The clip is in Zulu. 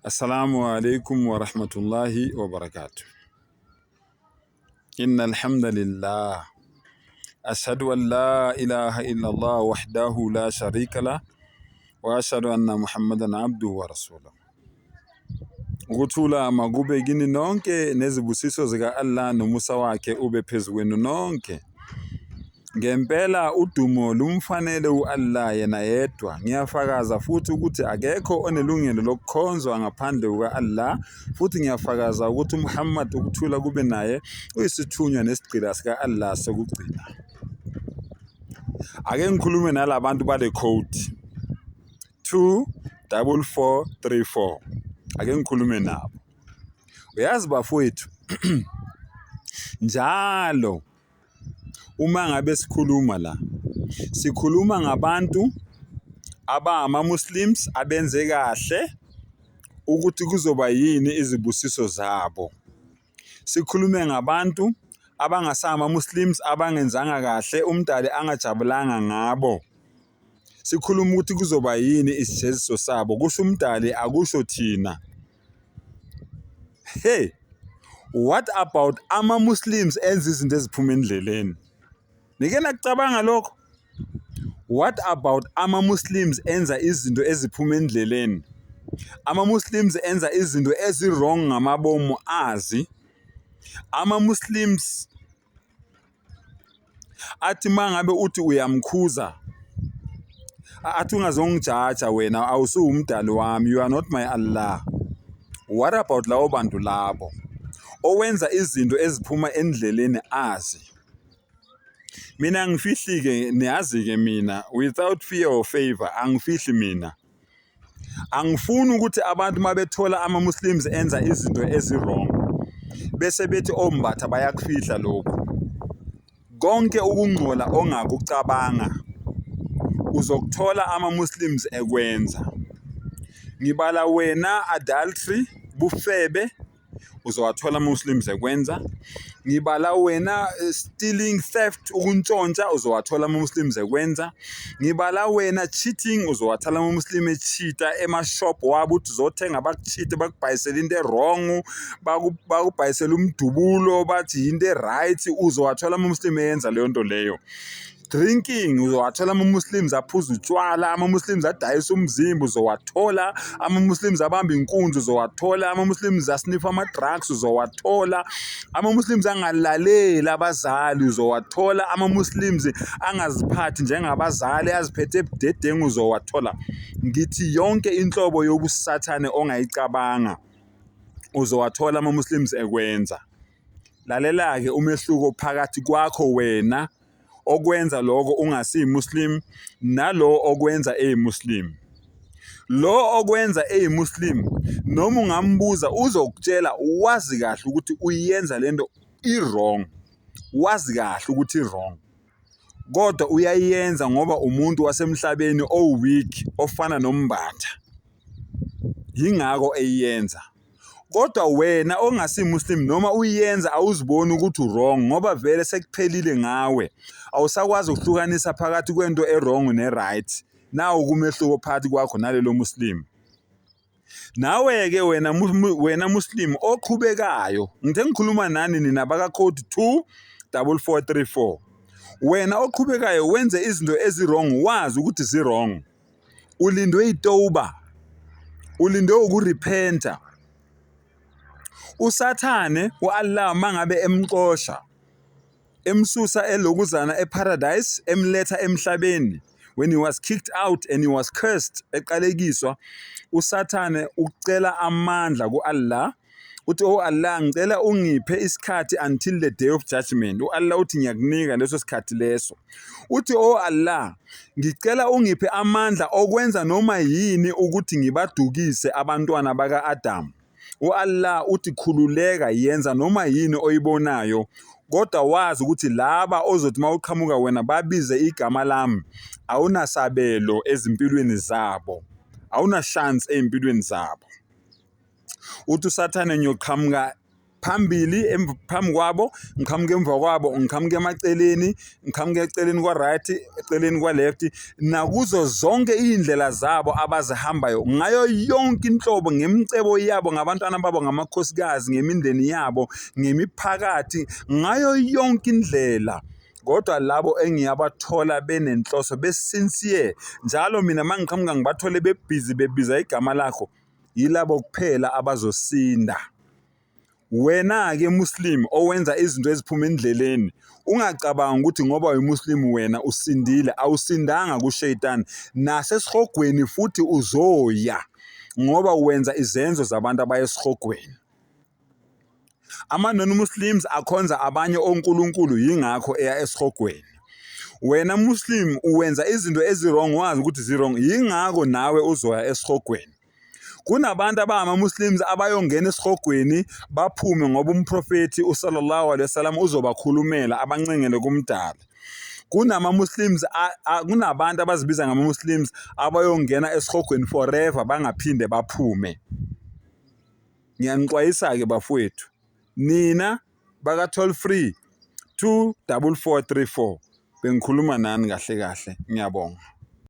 Assalamu alaikum wa rahmatullahi wa barakatuh. Inna alhamdulillah. Ashhadu an la ilaha illallah wahdahu la sharika lah wa ashhadu anna Muhammadan abduhu wa rasuluh. Ukuthula makube kini nonke nezibusiso zika Allah nomusa wakhe ube phezu kwenu nonke. Ngempela udumo lumfanele u-Allah yena yedwa. Ngiyafakaza futhi ukuthi akekho onelungelo lokukhonzwa ngaphandle kuka-Allah futhi ngiyafakaza ukuthi uMuhammad ukuthula kube naye uyisithunywa nesigqila sika-Allah sokugcina. Ake ngikhulume nalabantu bale code 24434. Ake ngikhulume nabo. Uyazi bafowethu njalo uma ngabe sikhuluma la sikhuluma ngabantu abangama-Muslims abenze kahle ukuthi kuzoba yini izibusiso zabo. Sikhulume ngabantu abangasama-Muslims abangenzanga kahle umdali angajabulanga ngabo. Sikhuluma ukuthi kuzoba yini isijeziso sabo kusho umdali akusho thina. Hey, what about ama-Muslims enza izinto eziphuma endleleni? Nike nakucabanga lokho? What about ama-Muslims enza izinto eziphuma endleleni? Ama-Muslims enza izinto ezi-wrong ngamabomu azi. Ama-Muslims athi mangabe uthi uyamkhuza athi ungazongijaja wena awusuwumdali wami, you are not my Allah. What about labo bantu labo owenza izinto eziphuma endleleni azi? Mina angifihli-ke, niyazi-ke mina, without fear or favor, angifihli mina. Angifuni ukuthi abantu uma bethola ama-Muslims enza izinto ezi-wrong bese bethi ombatha bayakufihla lokhu. Konke ukungcola ongakucabanga uzokuthola ama-Muslims ekwenza. Ngibala wena adultery, bufebe, uzowathola ama-Muslims ekwenza. Ngibala wena stealing, theft, ukuntshontsha, uzowathola ama-Muslims ekwenza. Ngibala wena cheating, uzowathola ama-Muslim e-cheat-a ema-shop wabo uthi uzothenga baku-cheat-e bakubhayisele into e-wrong, bakubhayisele umdubulo bathi into e-right, uzowathola ama-Muslim eyenza leyo nto leyo. Drinking, uzowathola ama-Muslims aphuza utshwala, ama-Muslims adayisa umzimba uzowathola, ama-Muslims abamba inkunzi uzowathola, ama-Muslims asnifa ama-drugs uzowathola, ama-Muslims angalaleli abazali uzowathola, ama-Muslims angaziphathi njengabazali aziphethe ebudedengu uzowathola. Ngithi yonke inhlobo yobusathane ongayicabanga uzowathola ama-Muslims ekwenza. Lalela-ke umehluko phakathi kwakho wena okwenza lokho ungasiyi-Muslim nalo okwenza eyi-Muslim. Lo okwenza eyi-Muslim noma ungambuza uzokutshela wazi kahle ukuthi uyenza lento i-wrong, wazi kahle ukuthi i-wrong, kodwa uyayenza ngoba umuntu wasemhlabeni o-weak ofana nombatha, yingakho eyenza. Kodwa wena ongasi-Muslim noma uyenza awuziboni ukuthi u-wrong ngoba vele sekuphelile ngawe, awusakwazi ukuhlukanisa phakathi kwento e-wrong ne-right. Nawu kumehluko phakathi kwakho nalelo Muslim. Nawe-ke wena wena Muslim oqhubekayo, ngithe ngikhuluma nani nina baka-code 24434. Wena oqhubekayo wenze izinto ezi-wrong wazi ukuthi zi-wrong. Ulindwe itoba, ulindwe ukurepenta. USathane u-Allah mangabe emxosha emsusa elokuzana eparadise emletha emhlabeni, when he was kicked out and he was cursed, eqalekiswa, uSathane ucela amandla ku-Allah, uthi oh Allah ngicela ungiphe isikhathi until the day of judgment. U-Allah uthi ngiyakunika leso sikhathi leso. Uthi oh Allah ngicela ungiphe amandla okwenza noma yini ukuthi ngibadukise abantwana baka-Adam. U-Allah uthi khululeka, yenza noma yini oyibonayo, kodwa wazi ukuthi laba ozothi mawuqhamuka wena babize igama lami, awunasabelo ezimpilweni zabo, awunashansi ey'mpilweni zabo. Uthi uSathane ngiyoqhamuka Phambili phambi kwabo, ngiqhamuke emva kwabo, ngiqhamuke emaceleni, ngiqhamuke eceleni kwa-right, eceleni kwa-left, nakuzo zonke iy'ndlela zabo abazihambayo ngayo yonke inhlobo, ngemicebo yabo, ngabantwana babo, ngamakhosikazi, ngemindeni yabo, ngemiphakathi, ngayo yonke indlela. Kodwa labo engiyabathola benenhloso, be-sincere, njalo mina uma ngiqhamuka ngibathole bebhizi bebiza igama lakho, yilabo kuphela abazosinda. Wena-ke Muslim owenza izinto eziphuma endleleni, ungacabangi ukuthi ngoba uyiMuslim wena usindile, awusindanga kuShaytan. Nasesihogweni futhi uzoya ngoba wenza izenzo zabantu abaya esihogweni. Ama-non-Muslims akhonza abanye onkulunkulu yingakho eya esihogweni. Wena Muslim uwenza izinto ezi-wrong wazi ukuthi zi-wrong yingakho nawe uzoya esihogweni. Kunabantu abangama-Muslims abayongena esihogweni baphume ngoba umprofethi usallallahu alaihi wasallam uzobakhulumela abancengele kumdali. Kunama-Muslims kunabantu abazibiza ngama-Muslims abayongena esihogweni forever bangaphinde baphume. Ngiyanixwayisa-ke bafowethu, nina baka-toll free 24434 bengikhuluma nani kahle kahle, ngiyabonga.